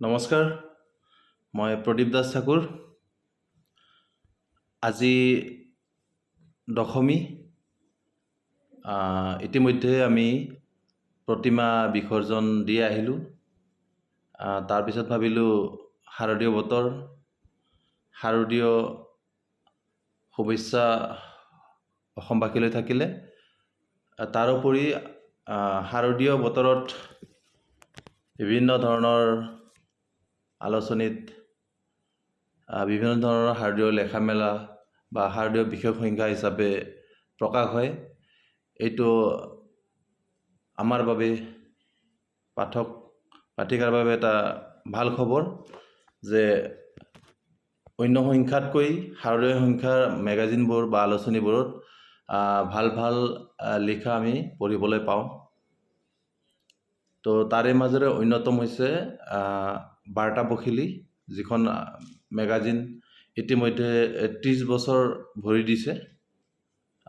নমস্কাৰ, মই প্ৰদীপ দাস ঠাকুৰ। আজি দশমী। ইতিমধ্যে আমি প্ৰতিমা বিসৰ্জন দি আহিলোঁ। তাৰপিছত ভাবিলোঁ শাৰদীয় বতৰ, শাৰদীয় শুভেচ্ছা অসমবাসীলৈ থাকিলে। তাৰোপৰি শাৰদীয় বতৰত বিভিন্ন ধৰণৰ আলোচনীত বিভিন্ন ধৰণৰ শাৰদীয় লেখা মেলা বা শাৰদীয় বিশেষ সংখ্যা হিচাপে প্ৰকাশ হয়। এইটো আমাৰ বাবে, পাঠক পাঠিকাৰ বাবে এটা ভাল খবৰ যে অন্য সংখ্যাতকৈ শাৰদীয় সংখ্যাৰ মেগাজিনবোৰ বা আলোচনীবোৰত ভাল ভাল লিখা আমি পঢ়িবলৈ পাওঁ। তো তাৰে মাজেৰে অন্যতম হৈছে বাৰ্তা পখিলী, যিখন মেগাজিন ইতিমধ্যে 30 বছৰ ভৰি দিছে।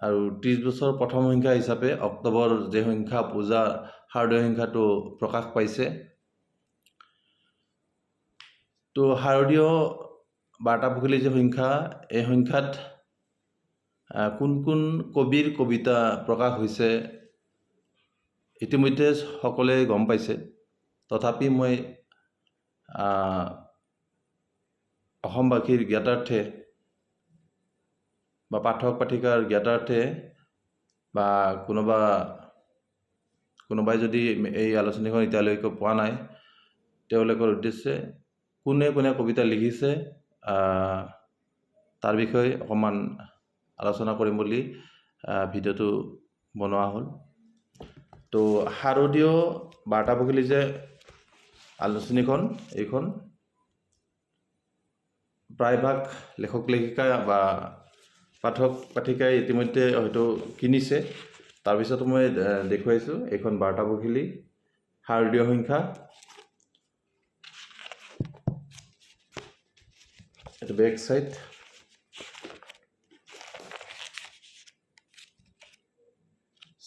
আৰু 30 বছৰ প্ৰথম সংখ্যা হিচাপে অক্টোবৰ যে সংখ্যা পূজা শাৰদীয় সংখ্যাটো প্ৰকাশ পাইছে। তো শাৰদীয় বাৰ্তা পখিলী যে সংখ্যা, এই সংখ্যাত কোন কোন কবিৰ কবিতা প্ৰকাশ হৈছে ইতিমধ্যে সকলোৱে গম পাইছে। তথাপি মই অসমবাসীৰ জ্ঞাতাৰ্থে বা পাঠক পাঠিকাৰ জ্ঞাতাৰ্থে বা কোনোবাই যদি এই আলোচনীখন এতিয়ালৈকে পোৱা নাই, তেওঁলোকৰ উদ্দেশ্যে কোনে কোনে কবিতা লিখিছে তাৰ বিষয়ে অকণমান আলোচনা কৰিম বুলি ভিডিঅ'টো বনোৱা হ'ল। তো শাৰদীয় বাৰ্তা পখিলী যে আলোচনীখন, এইখন প্ৰায়ভাগ লেখক লেখিকা বা পাঠক পাঠিকাই ইতিমধ্যে হয়তো কিনিছে। তাৰপিছত মই দেখুৱাইছোঁ এইখন বাৰ্তা পখিলী শাৰদীয় সংখ্যা। এইটো বেক চাইড।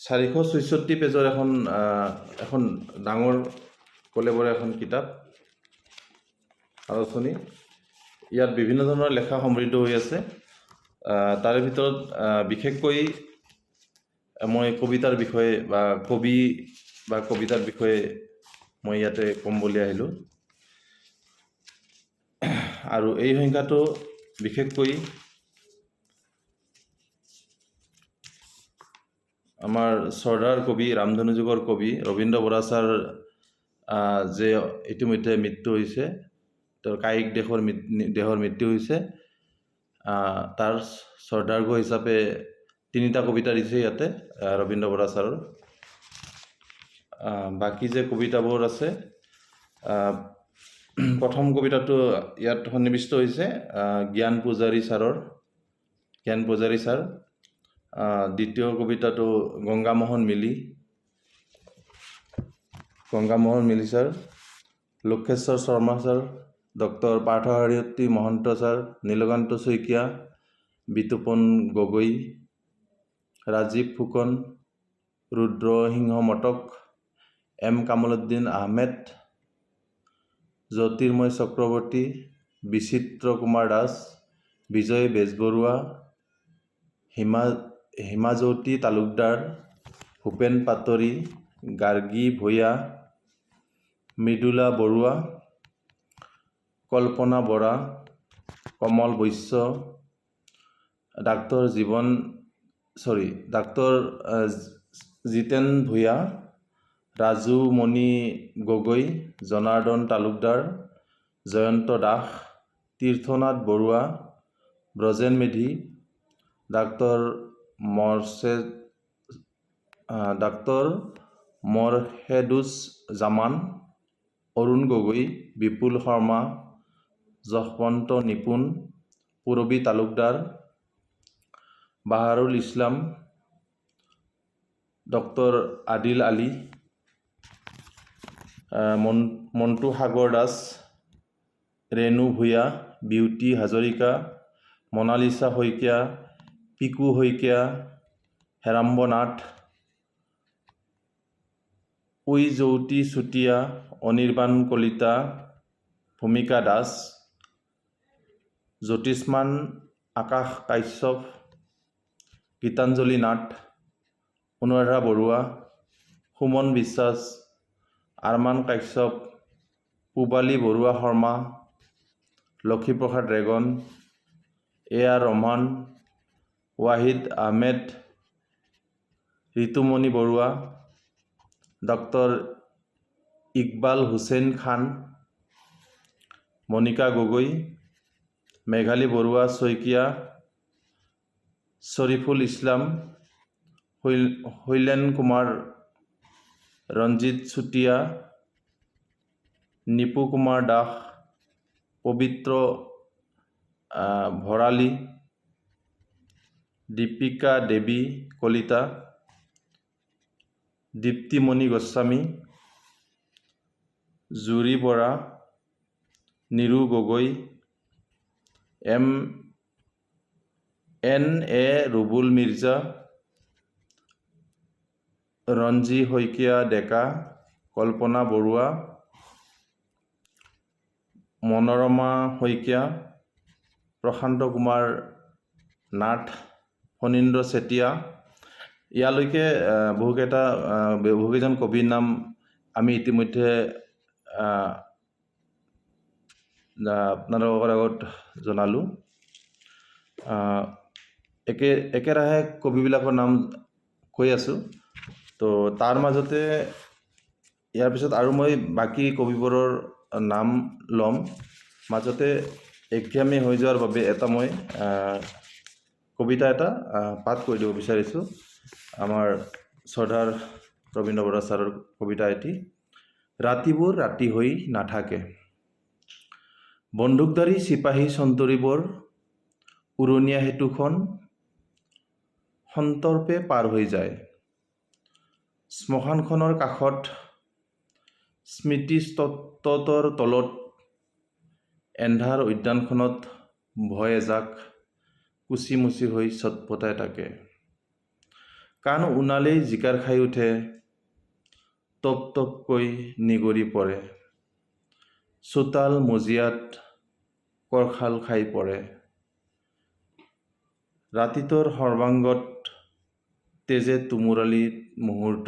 466 পেজৰ এখন ডাঙৰ কলেবৰৰ এখন কিতাপ আলোচনী। ইয়াত বিভিন্ন ধৰণৰ লেখা সমৃদ্ধ হৈ আছে। তাৰে ভিতৰত বিশেষকৈ মই কবিতাৰ বিষয়ে বা কবি বা কবিতাৰ বিষয়ে মই ইয়াতে ক'ম বুলি আহিলোঁ। আৰু এই সংখ্যাটো বিশেষকৈ আমাৰ শ্ৰদ্ধাৰ কবি, ৰামধেনু যুগৰ কবি ৰবীন্দ্ৰ বৰা ছাৰ যে ইতিমধ্যে মৃত্যু হৈছে, তেওঁৰ কায়িক দেহৰ মৃত্যু হৈছে, তাৰ শ্ৰদ্ধাৰ্ঘ হিচাপে 3টা কবিতা দিছে ইয়াতে ৰবীন্দ্ৰ বৰা ছাৰৰ। বাকী যে কবিতাবোৰ আছে, প্ৰথম কবিতাটো ইয়াত সন্নিৱিষ্ট হৈছে জ্ঞান পূজাৰী ছাৰৰ, জ্ঞান পূজাৰী ছাৰ। দ্বিতীয় কবিতাটো গংগামোহন মিলি, Gangamohan Mili sir, Lokeswar Sharma sir, doctor Parthasarathi Mahanta sir, Nilkanta Saikia, Bitupan Gogoi, Rajiv Phukan, Rudrasingha Matak, M Kamaluddin Ahmed, Jyotirmoy Chakraborty, Bichitra Kumar Das, Bijoy Bezbaroa, Himajyoti Talukdar, Bhupen Patari, Gargi Bhuyan, Mridula Barua, Kalpana Bora, Kamal Baishya, doctor Jiban sorry doctor Jiten Bhuyan, Raju Moni Gogoi, Janardan Talukdar, Jayanta Das, Tirthanath Barua, Brajen Medhi, doctor doctor Morsheduz Zaman, Arun Gogoi, Bipul Sharma, Jashobanta Nipun, Purabi Talukdar, Baharul Islam, doctor Adil Ali, Montu Sagar Das, Renu Bhuyan, Beauty Hazarika, Monalisa Saikia, Piku Saikia, Heramba Nath, Uijyoti Chutia, Anirban Kalita, ভূমিকা দাস, জ্যোতিষ্মান আকাশ কাশ্যপ, গীতাঞ্জলি নাথ, অনুৰাধা বৰুৱা, সুমন বিশ্বাস, Arman Kashyap, Pubali Barua Sharma, Lakshmiprasad Reagan, A R Rahman, Wahid Ahmed, Ritumoni Barua, doctor Iqbal Hussain Khan, Monika Gogoi, Meghali Barua Saikia, Shariful Islam, Shailen Kumar, Ranjit Chutia, Nipu Kumar Das, Pabitra Bharali, Deepika Devi Kalita, Diptimoni Goswami, Juri Bora, Niru Gogoi, M N A Rubul Mirza, Ranji Saikia Deka, Kalpana Barua, Manorama Saikia, Prashanta Kumar Nath, Phanindra Chetia. ইয়ালৈকে বহুকেইটা বহুকেইজন কবিৰ নাম আমি ইতিমধ্যে আপোনালোকৰ আগত জনালোঁ। একেৰাহে কবিবিলাকৰ নাম কৈ আছোঁ। তো তাৰ মাজতে ইয়াৰ পিছত আৰু মই বাকী কবিবোৰৰ নাম ল'ম। মাজতে একঘেয়ামী হৈ যোৱাৰ বাবে এটা মই কবিতা এটা পাঠ কৰি দিব বিচাৰিছোঁ। আমাৰ শ্ৰদ্ধাৰ ৰবীন্দ্ৰ বৰা ছাৰৰ কবিতা এটি। ৰাতিবোৰ ৰাতি হৈ নাথাকে, বন্দুকধাৰী চিপাহী চন্তৰীবোৰ উৰণীয়া সেতুখন সন্তৰ্পে পাৰ হৈ যায়। শ্মশানখনৰ কাষত স্মৃতিস্তম্ভটোৰ তলত এন্ধাৰ উদ্যানখনত ভয় এজাক কুচিমুচি হৈ ছটফটাই থাকে। কাণ উনালেই জিকাৰ খাই উঠে, টপ টপকৈ নিগৰি পৰে, চোতাল মজিয়াত কৰ্শাল খাই পৰে। ৰাতিটোৰ সৰ্বাংগত তেজে তুমুৰালি মুহূৰ্ত।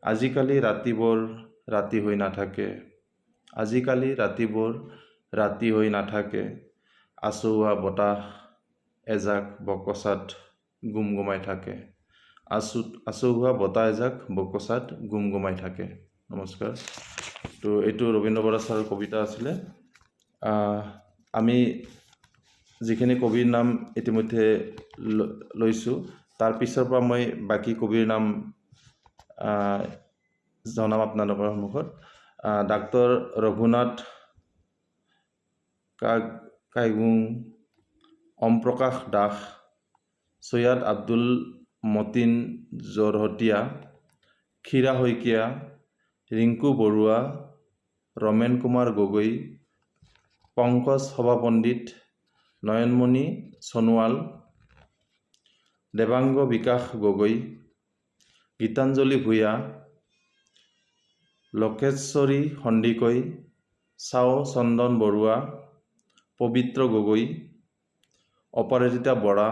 আজিকালি ৰাতিবোৰ ৰাতি হৈ নাথাকে, আজিকালি ৰাতিবোৰ ৰাতি হৈ নাথাকে। আচহুৱা বতাহ এজাক বকচাত গুমগুমাই থাকে, আচহুৱা বতাহ এজাক বকচাত গুমগুমাই থাকে। নমস্কাৰ। তো এইটো ৰবীন্দ্ৰ বৰা ছাৰৰ কবিতা আছিলে। আমি যিখিনি কবিৰ নাম ইতিমধ্যে লৈছোঁ, তাৰ পিছৰ পৰা মই বাকী কবিৰ নাম জনাম আপোনালোকৰ সন্মুখত। ডাক্তৰ ৰঘুনাথ কাইগুং, ওম প্ৰকাশ দাস, চৈয়দ আব্দুল মতিন যোৰহটীয়া, ক্ষীৰা শইকীয়া, ৰিংকু বৰুৱা, ৰমেন কুমাৰ গগৈ, পংকজ সভাপণ্ডিত, নয়নমণি সোণোৱাল, দেৱাংগ বিকাশ গগৈ, গীতাঞ্জলি ভূঞা, লকেশ্বৰী সন্দিকৈ, চাও চন্দন বৰুৱা, পবিত্ৰ গগৈ, অপৰাজিতা বৰা,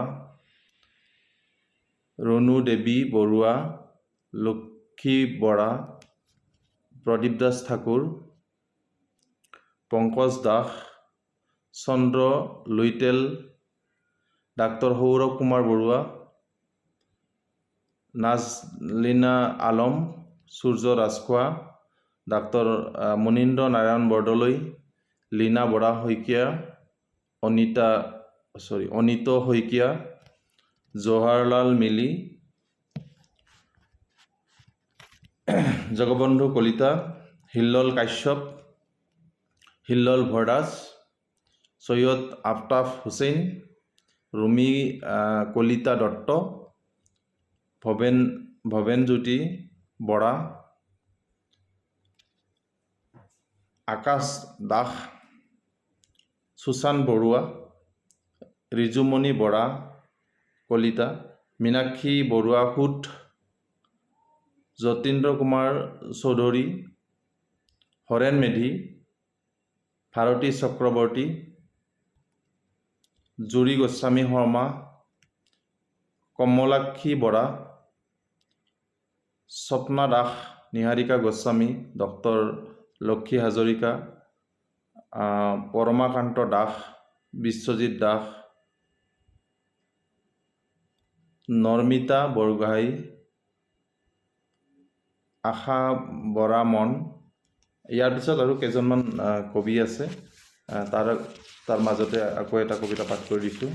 ৰণু দেৱী বৰুৱা, লক্ষী বৰা, প্ৰদীপ দাস ঠাকুৰ, পংকজ দাস, চন্দ্ৰ লুইটেল, ডাক্তৰ সৌৰভ কুমাৰ বৰুৱা, নাজলিনা আলম, সূৰ্য ৰাজখোৱা, ডাক্তৰ মুনীন্দ্ৰ নাৰায়ণ বৰদলৈ, লীনা বৰা শইকীয়া, অনিতা চৰি অনিত শইকীয়া, জৱাহৰলাল মিলি, জগবন্ধু কলিতা, হিল্লোল কাশ্যপ, হিল্লোল ভৰদ্বাজ, চৈয়দ আফতাব হুছেইন, ৰুমি কলিতা দত্ত, ভৱেন জ্যোতি বৰা, আকাশ দাস, সুশান্ত বৰুৱা, ৰিজুমণি বৰা কলিতা, মীনাক্ষী বৰুৱা সূত, যতীন্দ্ৰ কুমাৰ চৌধুৰী, হৰেণ মেধি, ভাৰতী চক্ৰৱৰ্তী, জুৰি গোস্বামী শৰ্মা, কমলাক্ষী বৰা, স্বপ্না দাস, নীহাৰিকা গোস্বামী, ডক্টৰ লক্ষী হাজৰিকা, পৰমাকান্ত দাস, বিশ্বজিৎ দাস, নৰ্মিতা বৰগোহাঁই, আশা বৰা মন। ইয়াৰ পিছত আৰু কেইজনমান কবি আছে, তাৰ তাৰ মাজতে আকৌ এটা কবিতা পাঠ কৰি দিছোঁ।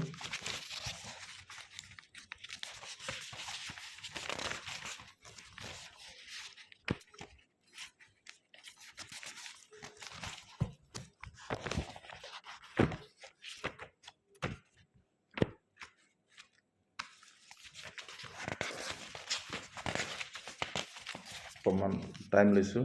অকণমান টাইম লৈছোঁ।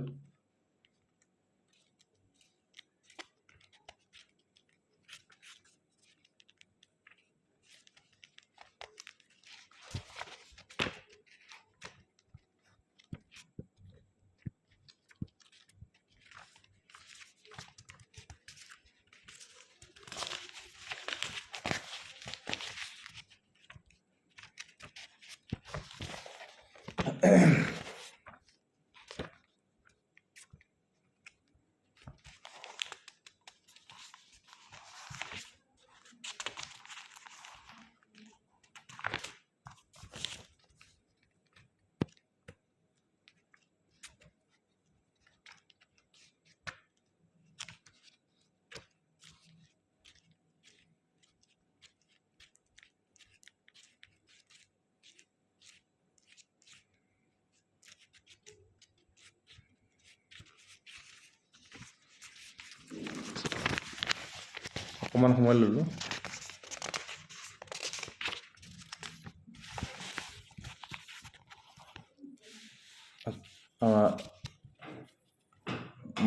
অকণমান সময় ল'লোঁ।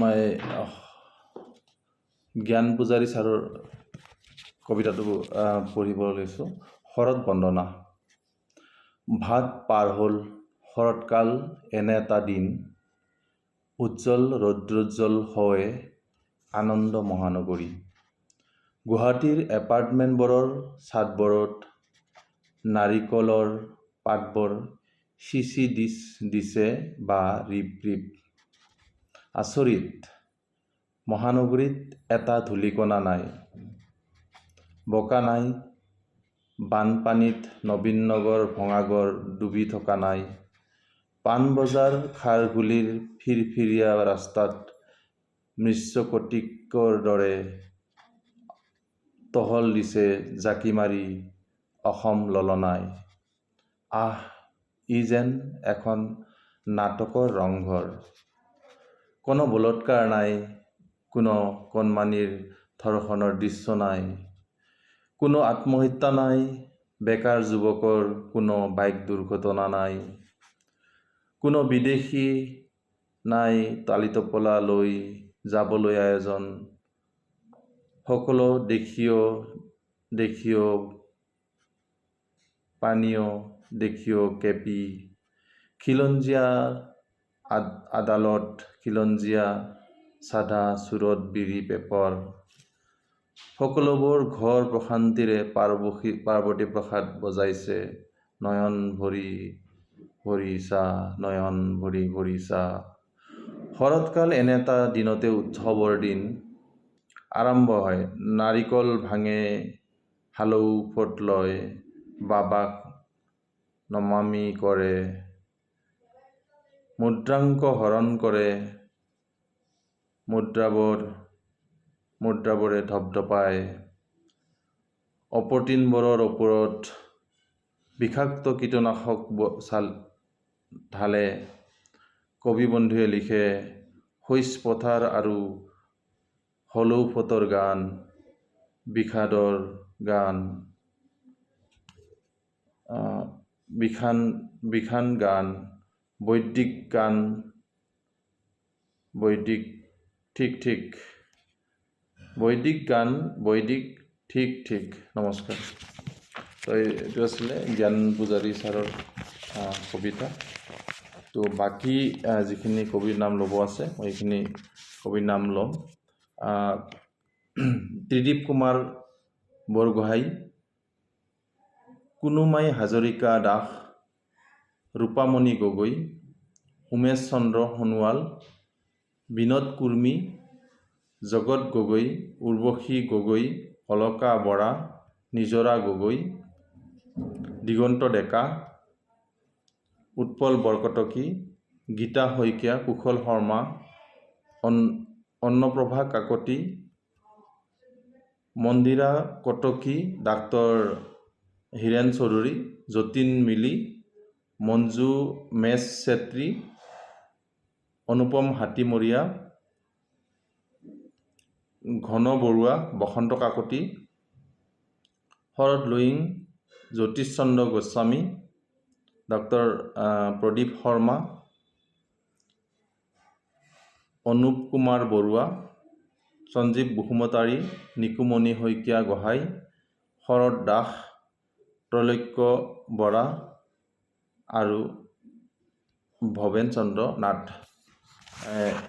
মই জ্ঞান পূজাৰী ছাৰৰ কবিতাটো পঢ়িব লৈছোঁ। শৰৎ বন্দনা। ভাত পাৰ হ'ল, শৰৎকাল এনে এটা দিন, উজ্জ্বল ৰৌদ্ৰোজ্জ্বল হয় আনন্দ মহানগৰী। গুৱাহাটীৰ এপাৰ্টমেণ্টবোৰৰ ছাদবোৰত নাৰিকলৰ পাতবোৰ সিঁচি দিছে বা ৰিপ ৰিপ। আচৰিত, মহানগৰীত এটা ধূলিকণা নাই, বোকা নাই, বানপানীত নবীন নগৰ ভঙাগড় ডুবি থকা নাই, পাণবজাৰ খাৰঘুলিৰ ফিৰফিৰীয়া ৰাস্তাত মৃৎস্ফটিকৰ দৰে টহল দিছে জাকি মাৰি অসম ললনাই। আহ, ই যেন এখন নাটকৰ ৰংঘৰ। কোনো বলাৎকাৰ নাই, কোনো কণমানিৰ ধৰ্ষণৰ দৃশ্য নাই, কোনো আত্মহত্যা নাই, বেকাৰ যুৱকৰ কোনো বাইক দুৰ্ঘটনা নাই, কোনো বিদেশী নাই টালি-টোপোলা লৈ যাবলৈ আয়োজন। সকলো দেশীয় দেশীয় পানীয় দেশীয় কেপি, খিলঞ্জীয়া আদালত, খিলঞ্জীয়া চাধা চুৰট বিড়ি পেপাৰ, সকলোবোৰ ঘৰ প্ৰশান্তিৰে পাৰ্বতী প্ৰসাদ বজাইছে নয়ন ভৰি ভৰি চা, নয়ন ভৰি ভৰি চা। শৰৎকাল এনে এটা দিনতে উৎসৱৰ দিন আৰম্ভ হয়। নাৰিকল ভাঙে, হালৌ ফোট লয়, বাবাক নমামি কৰে, মুদ্ৰাংক হৰণ কৰে, মুদ্ৰাবোৰে ধপধপায়, অপতৃণবোৰৰ ওপৰত বিষাক্ত কীটনাশক ঢালে। কবি বন্ধুৱে লিখে শইচ পথাৰ আৰু হলৌ ফোটৰ গান, বিষাদৰ গান, বিষান গান, বৈদিক গান, বৈদিক ঠিক ঠিক, বৈদিক গান, বৈদিক ঠিক ঠিক। নমস্কাৰ। তো এইটো আছিলে জ্ঞান পূজাৰী ছাৰৰ কবিতা। তো বাকী যিখিনি কবিৰ নাম ল'ব আছে, মই এইখিনি কবিৰ নাম ল'ম। ত্ৰিদীপ কুমাৰ বৰগোহাঁই, কুনুমাই হাজৰিকা দাস, ৰূপামণি গগৈ, উমেশ চন্দ্ৰ সোণোৱাল, বিনোদ কুৰ্মী, জগত গগৈ, উৰ্বশী গগৈ, অলকা বৰা, নিজৰা গগৈ, দিগন্ত ডেকা, উৎপল বৰকটকী, গীতা শইকীয়া, কুশল শৰ্মা, অন্নপ্ৰভা কাকতি, মন্দিৰা কটকী, ডাক্তৰ হীৰেণ চৌধুৰী, যতীন মিলি, মঞ্জু মেচ চেত্ৰী, অনুপম হাতীমৰীয়া, ঘন বৰুৱা, বসন্ত কাকতি, শৰৎ লুইং, জ্যোতিষ চন্দ্ৰ গোস্বামী, ডক্টৰ প্ৰদীপ শৰ্মা, অনুপ কুমাৰ বৰুৱা, সঞ্জীৱ বসুমতাৰী, নিকুমণি শইকীয়া গোহাঁই, শৰৎ দাস, ত্ৰৈলোক্য বৰা আৰু ভৱেন চন্দ্ৰ নাথ।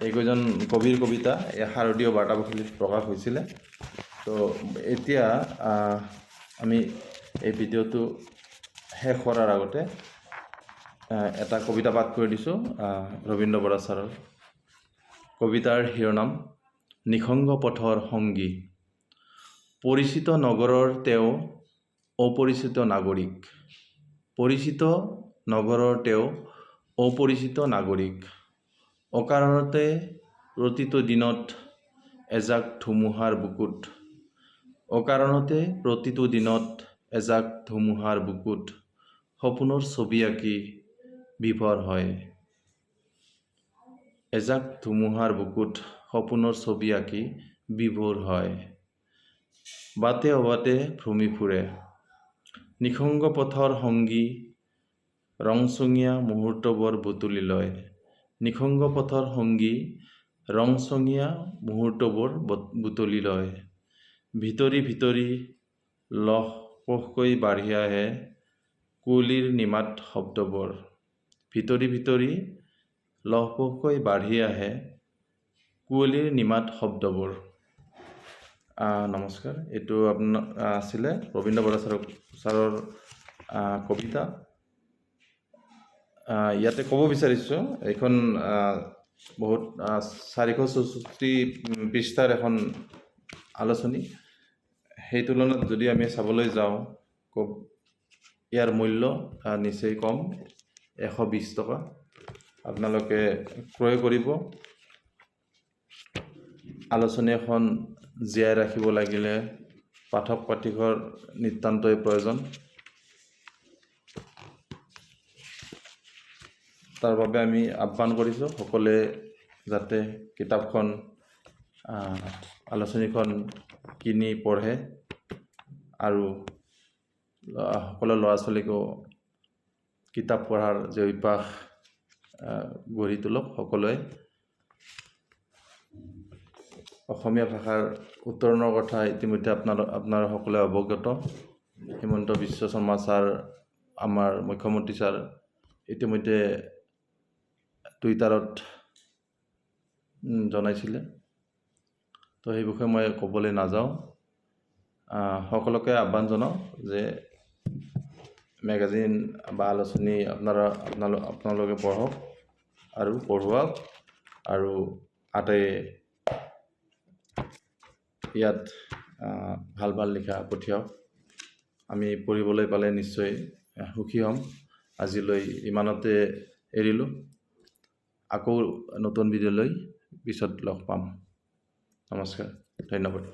এইকেইজন কবিৰ কবিতা এই শাৰদীয় বাৰ্তাপখিলীত প্ৰকাশ হৈছিলে। তো এতিয়া আমি এই ভিডিঅ'টো শেষ কৰাৰ আগতে এটা কবিতা পাঠ কৰি দিছোঁ ৰবীন্দ্ৰ বৰা ছাৰৰ। কবিতাৰ শিৰোনাম নিসংগ পথৰ সংগী। পৰিচিত নগৰৰ তেওঁ অপৰিচিত নাগৰিক, পৰিচিত নগৰৰ তেওঁ অপৰিচিত নাগৰিক। অকাৰণতে প্ৰতিটো দিনত এজাক ধুমুহাৰ বুকুত, অকাৰণতে প্ৰতিটো দিনত এজাক ধুমুহাৰ বুকুত সপোনৰ ছবি আঁকি বিভোৰ হয়। এজাক ধুমুহাৰ বুকুত সপোনৰ ছবি আঁকি বিভোৰ হয়। বাটে অবাটে ভ্ৰমি ফুৰে নিসংগ পথৰ সংগী, ৰংচঙীয়া মুহূৰ্তবোৰ বুটলি লয়। নিসংগ পথৰ সংগী, ৰংচঙীয়া মুহূৰ্তবোৰ বুটলি লয়। ভিতৰি ভিতৰি লহপহকৈ বাঢ়ি আহে কুঁৱলীৰ নিমাত শব্দবোৰ। ভিতৰি ভিতৰি লহপহকৈ বাঢ়ি আহে কুঁৱলীৰ নিমাত শব্দবোৰ। নমস্কাৰ, এইটো আপোনাৰ আছিলে ৰবীন্দ্ৰ বৰা ছাৰৰ কবিতা। ইয়াতে ক'ব বিচাৰিছোঁ, এইখন বহুত 464 পৃষ্ঠাৰ এখন আলোচনী। সেই তুলনাত যদি আমি চাবলৈ যাওঁ, ইয়াৰ মূল্য নিচেই কম, 120 টকা। আপোনালোকে ক্ৰয় কৰিব। আলোচনী এখন জীয়াই ৰাখিব লাগিলে পাঠক পাঠিকৰ নিতান্তই প্ৰয়োজন। তাৰ বাবে আমি আহ্বান কৰিছোঁ সকলোৱে যাতে কিতাপখন, আলোচনীখন কিনি পঢ়ে আৰু সকলো ল'ৰা ছোৱালীকো কিতাপ পঢ়াৰ যে অভ্যাস গঢ়ি তোলক সকলোৱে। অসমীয়া ভাষাৰ উত্তৰণৰ কথা ইতিমধ্যে আপোনাৰ সকলোৱে অৱগত। হিমন্ত বিশ্ব শৰ্মা ছাৰ, আমাৰ মুখ্যমন্ত্ৰী ছাৰ ইতিমধ্যে টুইটাৰত জনাইছিলে। তো সেই বিষয়ে মই ক'বলৈ নাযাওঁ। সকলোকে আহ্বান জনাওঁ যে মেগাজিন বা আলোচনী আপোনালোকে পঢ়ক আৰু পঢ়ুৱাওক আৰু আটাইয়ে ইয়াত ভাল ভাল লিখা পঠিয়াওক। আমি পঢ়িবলৈ পালে নিশ্চয় সুখী হ'ম। আজিলৈ ইমানতে এৰিলোঁ। আকৌ নতুন ভিডিঅ'লৈ পিছত লগ পাম। নমস্কাৰ, ধন্যবাদ।